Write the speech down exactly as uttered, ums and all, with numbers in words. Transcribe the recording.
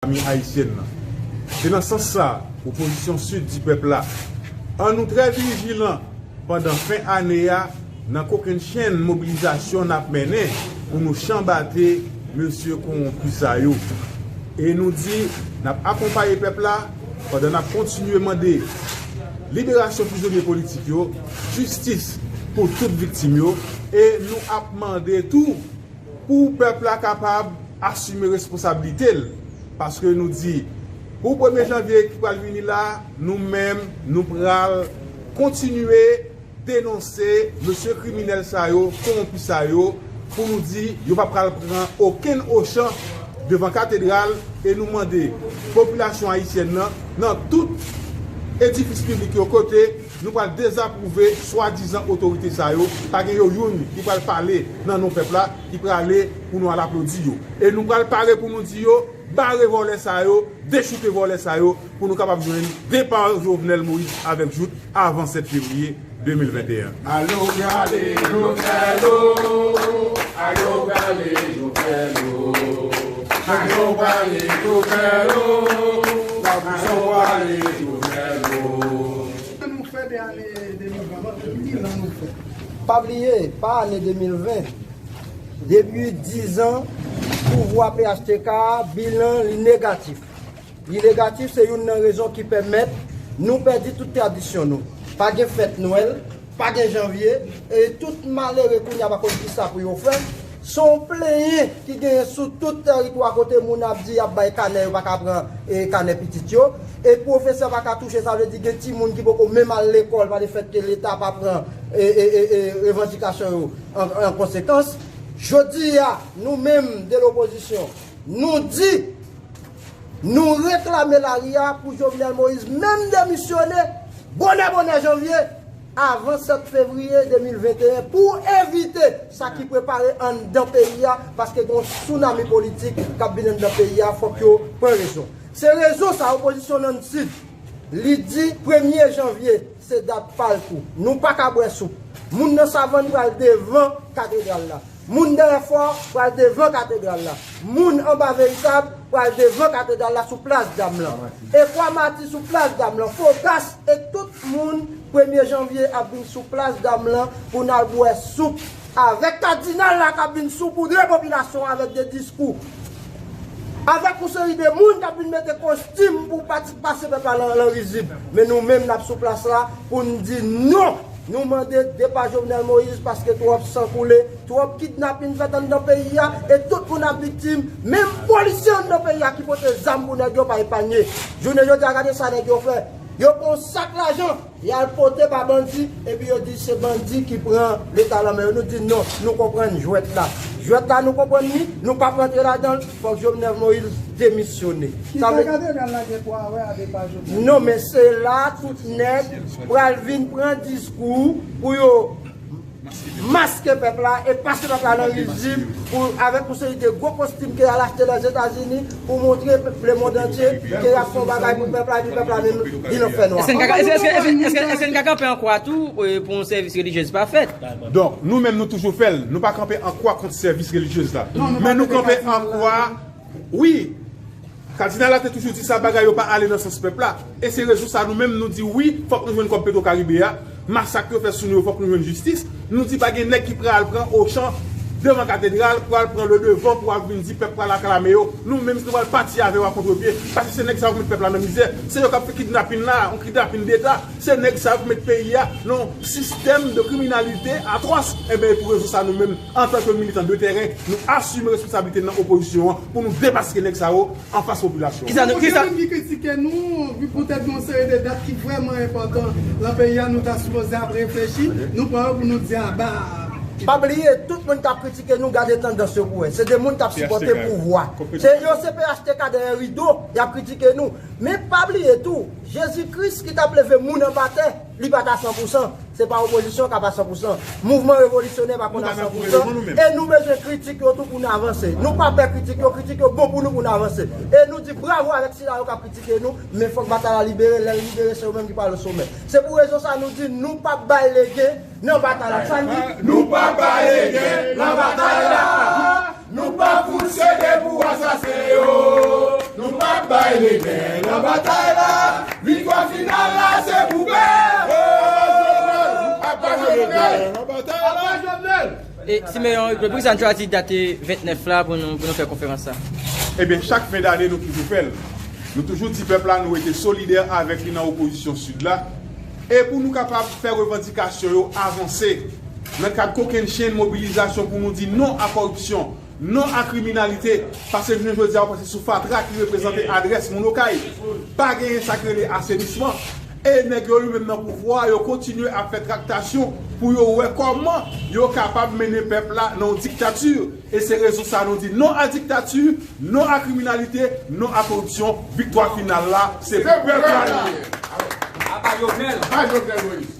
fami ayisyèn nan. Se nan sans sa, opozisyon Sid di pèp la, ann nou trè vijilan pandan fen ane a nan kokennchenn mobilizasyon n ap mennen pou nou chanbate mesye kowonpi sa yo. E nou di n ap akonpaye pèp la pandan n ap kontinye mande liberasyon prizonye politik yo, jistis pou tout viktim yo, e nou ap mande tou pou pèp la kapab asime responsablite l. Paske nou di, pou premye janvye ki pral vini la, nou menm, nou pral kontinye denonse mesye kriminèl sa yo, kowonpi sa yo, pou nou di yo pa pral pran okenn ochan devan katedral, e nou mande popilasyon ayisyèn nan, nan tout edifis piblik yo kote nou pral dezapwouve swadizan otorite sa yo, pa gen yo youn ki pral pale nan non pèp la, ki prale pou nou al aplodi yo. E nou pral pare pou nou di yo, bare vòlè sa yo, dechoute vòlè sa yo, pou nou kapab jwenn depa Jovenel Moïse avèk Jouthe avan sèt fevriye de mil venteyen. Alo gade Jovenel o, alo gade Jovenel o, alo gade Jovenel o, alo gade Jovenel o. Sa nou fè de ane de mil ven, ki bilan nou fè? Pa bliye, pa ane de mil ven, depi diz an pouvwa P H T K a, bilan li negatif. Li negatif, se youn nan rezon ki pèmèt nou pèdi tout tradisyon nou. Pa gen fèt Nwèl, pa gen janvye, e tout malere kounye a pa konn kisa pou yo fè. Se yon plenyen ki genyen sou tout tèritwa kote moun ap di y ap bay kanè, yo pa ka pran, e, kanè pitit yo. E pwofesè pa ka touche, sa vle di gen timoun ki poko menm al lekòl, pa de fèt ke Leta pa pran, e, e, e, e, revandikasyon yo an, an konsekans. Jodi a, nou menm de lopozisyon, nou di, nou reklame lari a pou Jovenel Moïse menm demisyone bonè bonè janvye, avan sèt fevriye de mil venteyen, pou evite sa ki prepare anndan peyi a, paske gen yon tsunami politik k ap vin anndan peyi a, fòk yo pran rezon. Se rezon sa opozisyon nan Sid, li di premye janvye se dat pa l tou. Nou pa ka bwè soup. Moun nan Savann pral devan katedral la. Moun Dèyèfò pral devan katedral la. Moun anba Veritab pral devan katedral la sou plas Dam lan. Ekwa Mati sou plas Dam lan. Fokas e tout moun premye janvye ap vin sou plas Dam lan pou n al bwè soup avèk kadinal la k ap vin soupoudre popilasyon an avèk de diskou. Avèk yon seri de moun k ap vin mete kostim pou pati, pase pèp la nan, nan rizib. Men nou menm, n ap sou plas la pou n di non. Nou mande depa Jovenel Moïse paske twòp san koule, twòp kidnapin fèt anndan peyi a, e tout moun ap viktim. Menm polisye anndan peyi a ki pote zam pou nèg yo pa epanye. Jounen jodi a, gade sa nèg yo fè. Yo pran yon sak lajan, y al pote ba bandi, epi yo di se bandi ki pran Leta lan men yo. Nou di non, nou konprann jwèt la. Jwèt la, nou konprann li, nou p ap rantre ladan l, fòk Jovenel Moïse demisyone. Kisa katedral la gen pou a wè a depa Jovenel? Non, men se la tout nèg pral vin pran diskou pou yo maske pèp la e pase pèp la nan rizib pou, avèk yon seri de gwo kostim ke y al achte Lèzetazini pou montre lemonn antye ke y ap fè yon bagay pou pèp la, epi pèp la menm vin nan fènwa. Èske n ka, èske, èske, èske, èske, èske n ka kanpe an kwa tou, e, pou yon sèvis relijyez pa fèt? Donk, nou menm, nou toujou fè l. Nou pa kanpe an kwa kont sèvis relijyez la. Men nou kanpe an kwa, wi, Kadinal la te toujou di sa, bagay yo pa ale nan sans pèp la. E se rezon sa nou menm nou di wi, fòk nou jwenn kòb Petro Karibe a. Masak yo fè sou nou yo, fòk nou jwenn jistis. Nou di pa gen nèg ki pral pran Ochan devan katedral, pral pran le devan pou al vin di pèp pral aklame yo. Nou menm nou pral pati avè yo a kontrepye. Paske se nèg sa yo k met pèp la nan mizè. Se yo k ap fè kidnapin la, yon kidnapin deta. Se nèg sa yo k met peyi a nan yon sistèm de kriminalite atwòs. Enben, e pou rezon sa nou menm, antanke militan de tèren, nou asime responsablite nan opozisyon an pou nou demaske nèg sa yo anfas popilasyon an. Kisa nou, kisa? Gen moun ki kritike nou, poutèt gen yon seri de dat ki vrèman enpòtan nan peyi a, nou ta sipoze ap reflechi, nou pran yo pou nou di aba. Pa bliye, tout moun k ap kritike nou, gade tandans yo pou wè. Se de moun k ap sipòte pouvwa. Se yo, se P H T K dèyè rido, y ap kritike nou. Men pa bliye tou, Jezi Kris ki t ap leve moun anba tè, li pa t a san pou san. Se pa opozisyon k ap a san pou san. Mouvman revolisyonè pa konn a san pou san. E nou bezwen kritik yo tou pou n avanse. Nou pa pè kritik yo, kritik yo bon pou nou pou n avanse. E nou di bravo avèk sila yo k ap kritike nou, men fòk batay la libere, lè l libere se yo menm ki pral o somè. Se pou rezon sa nou di nou p ap bay legen nan batay la. Sa n di? Nou p ap bay legen nan batay la. Nou p ap fonksyone pou asasen yo. Nou p ap Bay limyè nan batay la, viktwa final la se pou pèp. Apa Jovenel? Apa Jovenel? E Simeon, poukisa nou chwazi dat vennèf la pou nou, pou nou fè konferans sa? Ebyen, chak fen dane nou toujou fè l. Nou toujou di pèp la nou rete solidè avèk li nan opozisyon Sid la. E pou nou kapab fè revandikasyon yo avanse nan kad kokennchenn mobilizasyon pou nou di non a kòripsyon, non a kriminalite, paske jounen jodi a, w panse sou fatra ki reprezante adrès moun Okay. Pa genyen sa k rele asenisman. E nèg yo, yo menm nan pouvwa, yo kontinye ap fè traktasyon pou yo wè kòman yo kapab mennen pèp la nan yon diktati. E se rezon sa nou di non a diktati, non a kriminalite, non a kòripsyon. Viktwa final la, se pèp la li ye. Apa Jovenel? Apa Jovenel Moïse?